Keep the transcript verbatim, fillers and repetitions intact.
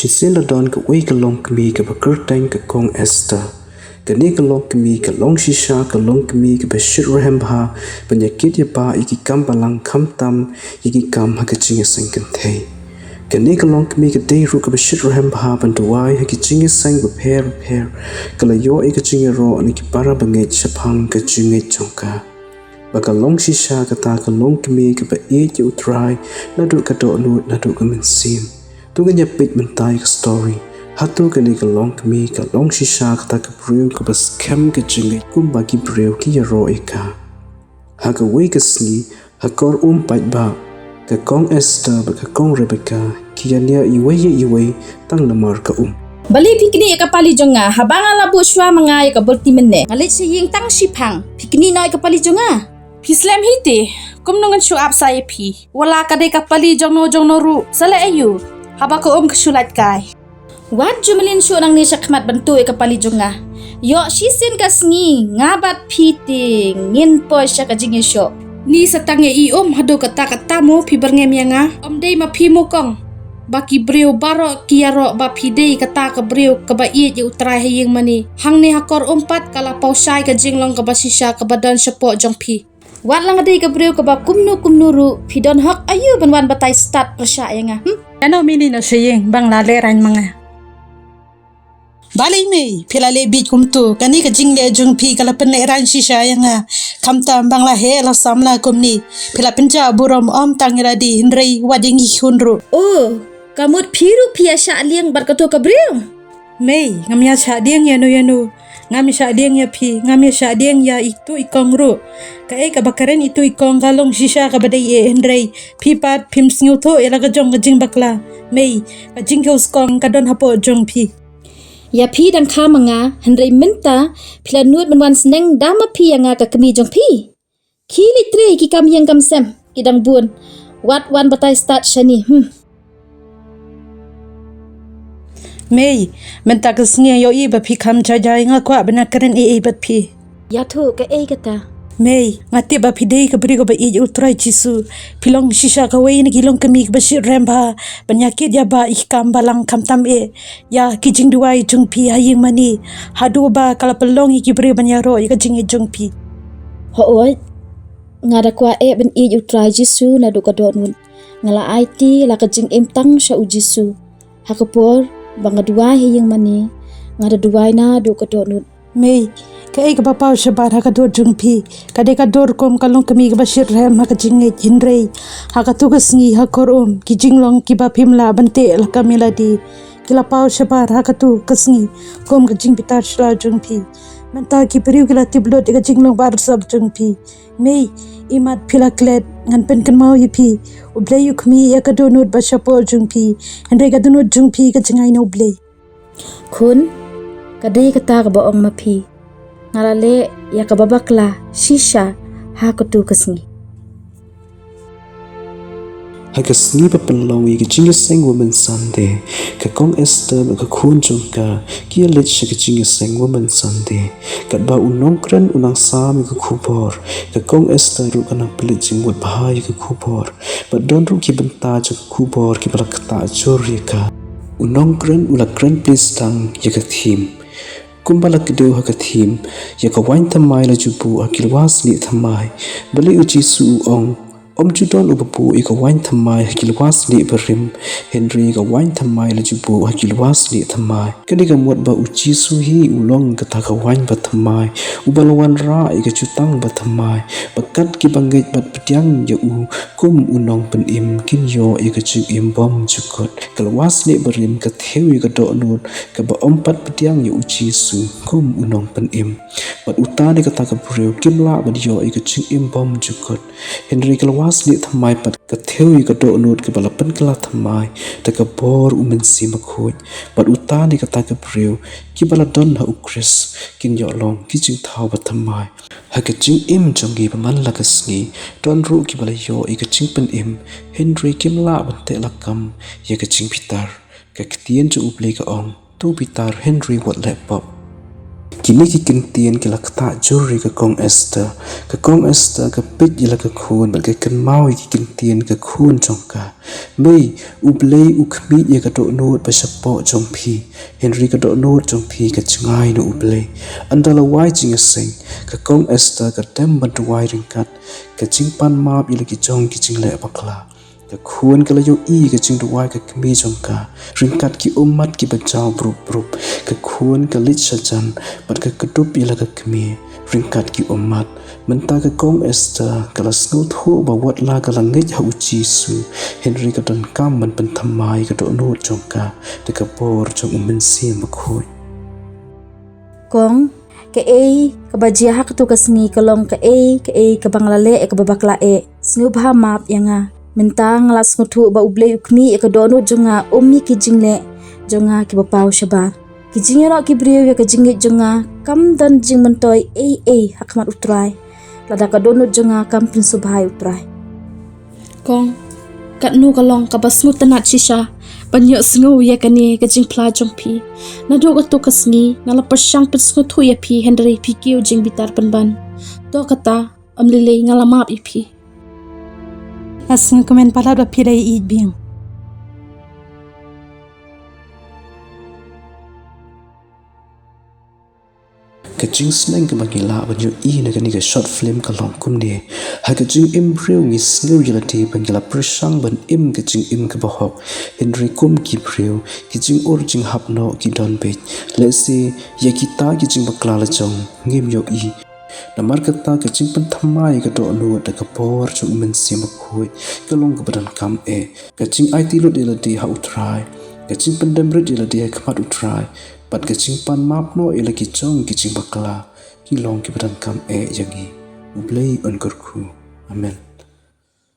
Shisien la don kawei ka longkmie kaba kyrteng ka Kong Esther. Kane ka longkmie ka long shisha ka longkmie kaba shit rhem bha, ban ïakit ïaba ïa ki kam balang khamtam ïa ki kam ha ka jingïaseng kynthei. Kane ka longkmie ka dei ruh kaba shit rhem bha ban duwai ha ki jingïaseng bapher bapher. Ka la ïoh ïa ka jingïaroh na ki para bangeit shaphang ka jingngeit jong ka. Ba ka long shisha kata ka longkmie kaba ïeit ïa U Trai naduh ka dohnud naduh ka mynsiem. To ngin ïa peit mynta ïa ka story. Hato kane ka longkmie ka long shisha kata ka briew kaba skhem ka jingngeit kumba ki briew ki ïaroh ïa ka. Ha kawei ka sngi, ha kor um paidbah, ka Kong Esther bad ka Kong Rebecca ki ïania iwei ïa iwei tang namar ka um. Balei phi knieh ïa ka pali jong nga, haba nga la buh shuwa ma nga ïa ka balti mynne? Nga leit sha ïing tang shiphang, phi knieh noh ïa ka pali jong nga. Phi slem hi te, kumno ngan shu ap sa ïa phi? Wat la ka dei ka pali jongno jongno ruh, sa leh aïu haba ka um ka shu lait kai? Wat ju mlien shuh nangne shakhmat ban tuh ïa ka pali jong nga. Ïoh shisien ka sngi nga bad phi te ngin poi sha ka jingïashoh. Ni sa tang ïa i um haduh katta katta mo phi byrngem ïa nga? Ym dei ma phi mo kong, ba ki briew baroh ki ïaroh ba phi dei kata ka briew kaba ïeit ïa U Trai ha ïing mane. Hangne ha kor um pat ka la paw shai ka jinglong kaba shisha kaba don shapoh jong phi. Wat la nga dei ka briew kaba kumno kumno ruh, phi don hok aïu ban wan batai stad pyrshah ïa nga, hmm? Ïano mynnin, noh sha ïing, ba nga la lehraiñ ma nga. Balei mei, phi la leh bieit kumto? Kane ka jingleh jong phi ka la pynlehraiñ shisha ïa nga. Khamtam ba nga la heh la samla kumne, phi la pynjah burom ym tang ïa lade hynrei wat ïa ngi khun ruh. Oh, ka mut phi ruh phi ïa shah lieng bad kato ka briew? Mei, ngam ïa shah lieng ïano ïano. Ngam ïa shah lieng ïa phi, ngam ïa shah lieng ïa itu i kong ruh. Kaei kaba kren itu i kong ka long shisha kaba dei eh, hynrei phi pat phim sngewthuh ïa la ka jong ka jingbakla. Mei, ka jingkiew skong ka don hapoh jong phi. Ïa phi dang kha ma nga, hynrei mynta phi la nud ban wan sneng da ma phi ïa nga ka kmie jong phi. Khie leit trei ki kam ïing kam sem ki dang bun. Wat wan batai stad shane, hmm. Mei, mynta ka sngi ïohi ba phi kham jai jai, nga kwah ban ïa kren ei ei bad phi. Ïathuh kaei kata? Mei, nga tip ba phi dei ka briew kaba ïeit ïa U Trai Jisu. Phi long shisha kawei na ki longkmie kaba shit rhem bha ban ïa kit ïa ba ïa ki kam balang khamtam eh ïa ki jingduwai jong phi ha ïing mane, haduh ba ka la pynlong ïa ki briew ban ïaroh ïa ka jingïeit jong phi. Hooid, nga da kwah eh ban ïeit ïa U Trai Jisu naduh ka dohnud. Nga la aiti la ka jingim tang sha U Jisu. Ha ka por ba nga duwai ha ïing mane, nga da duwai naduh ka dohnud. Mei, kaei kaba paw shabar ha ka dur jong phi? Ka dei ka dur kum ka longkmie kaba shit rhem ha ka jingngeit, hynrei ha kato ka sngi ha kor um, ki jinglong kiba phim lah ban teh lakam ïa lade ki la paw shabar ha kato ka sngi kum ka jingbitar shlur jong phi. Mynta ki briew ki la tip lut ïa ka jinglong ba arsap jong phi. Mei, imat phi la klet, ngan pynkynmaw ïa phi. U Blei u khmih ïa ka dohnud ba shapoh jong phi, hynrei ka dohnud jong phi ka jngai na U Blei. Khun, ka dei kata kaba ong ma phi. Nga la leh ïa kaba bakla shisha ha kato ka sngi. Ha ka sngi ba pynlong ïa ka jingïaseng Women's Sunday, ka Kong Esther bad ka khun jong ka ki ïa leit sha ka jingïaseng Women's Sunday. Katba u nongkren u nang sam ïa ka khubor, ka Kong Esther ruh ka nang pynleit jingmut bha ïa ka khubor. Bad don ruh ki bynta jong ka khubor kiba la ktah jur ïa ka. U nongkren u la kren plie sdang ïa ka theme. Kumba la kdew ha ka theme, ïa ka waiñ thymmai la ju buh ha ki lywa snieh thymmai. Balei U Jisu u ong, ym ju don uba buh ïa ka waiñ thymmai ha ki lywa snieh barim, hynrei ïa ka waiñ thymmai la ju buh ha ki lywa snieh thymmai. Kane ka mut ba U Jisu hi u long kata ka waiñ ba thymmai, uba la wanrah ïa ka jutang ba thymmai, ba kat kiba ngeit bad pdiang ïa u kum u nongpynim kin ïoh ïa ka jingim bymjukut. Ka lywa snieh barim ka thew ïa ka dohnud kaba ym pat pdiang ïa U Jisu kum u nongpynim. Bad uta ne kata ka briew kim lah ban ïoh ïa ka jingim bymjukut. Hynrei ka lywa snieh thymmai pat ka thew ïa ka dohnud kaba la pynkylla thymmai da ka bor U Mynsiem Bakhuid. Bad uta ne kata ka briew kiba la don ha U Khrist kin ïoh long ki jingthaw ba thymmai. Ha ka jingim jong ngi ba man la ka sngi, don ruh kiba la ïoh ïa ka jingpynim, hynrei kim lah ban teh lakam ïa ka jingbitar. Ka ktien jong U Blei ka ong, to bitar hynrei wat leh pop. Kine ki kyntien ki la ktah jur ïa ka Kong Esther. Ka Kong Esther ka peit ïa la ka khun bad ka kynmaw ïa ki kyntien ka khun jong ka. Mei, U Blei u khmih ïa ka dohnud ba shapoh jong phi. Hynrei ka dohnud jong phi ka jngai na U Blei. Ynda la wai jingïaseng, ka Kong Esther ka dem ban duwai ryngkat ka jingpan map ïa la ki jong ki jingleh bakla. Ka khun ka la ïohi ka jingduwai ka kmie jong ka, ryngkat ki ummat kiba jaw brup brup. Ka khun ka leit sha jan bad ka kdup ïa la ka kmie, ryngkat ki ummat. Mynta ka Kong Esther ka la sngewthuh ba wat la ka la ngeit ha U Jisu, hynrei ka donkam ban pynthymmai ïa ka dohnud jong ka da ka bor jong U Mynsiem Bakhuid. Kong, kaei kaba jia ha katu ka sngi ka long kaei kaei kaba nga la leh ïa kaba bakla eh. Sngewbha map ïa nga. Mynta nga la sngewthuh ba U Blei u khmih ïa ka dohnud jong nga, um ïa ki jingleh jong nga kiba paw shabar. Ki jingïaroh ki briew ïa ka jingngeit jong nga kam don jingmyntoi ei ei ha khmat U Trai. Lada ka dohnud jong nga kam pynsngewbha ïa U Trai. Kong, katno ka long kaba sngewtynnat shisha ban ïohsngew ïa kane ka jingphla jong phi. Naduh katu ka sngi nga la pyrshang pynsngewthuh ïa phi, hynrei phi kiew jingbitar pynban. To kata, ym lei lei, nga la map ïa phi. Nga sngewkmen palat ba phi la ïeit biang. Ka jingsneng kaba ngi lah ban ïohi na kane ka short film ka long kumne. Ha ka jingim briew ngi sngew ïa lade ba ngi la pyrshang ban im ka jingim kaba hok, hynrei kum ki briew, ki jingur jinghap noh ki don beit. Lehse ïa kita ki jingbakla la jong ngim ïohi. Namar kata ka jingpynthymmai ïa ka dohnud da ka bor jong U Mynsiem Bakhuid ka long kaba donkam eh. Ka jingaiti lut ïa lade ha U Trai, ka jingpyndem rit ïa lade ha khmat U Trai, bad ka jingpan map noh ïa la ki jong ki jingbakla, ki long kiba donkam eh ïa ngi. U Blei un kyrkhu. Amen.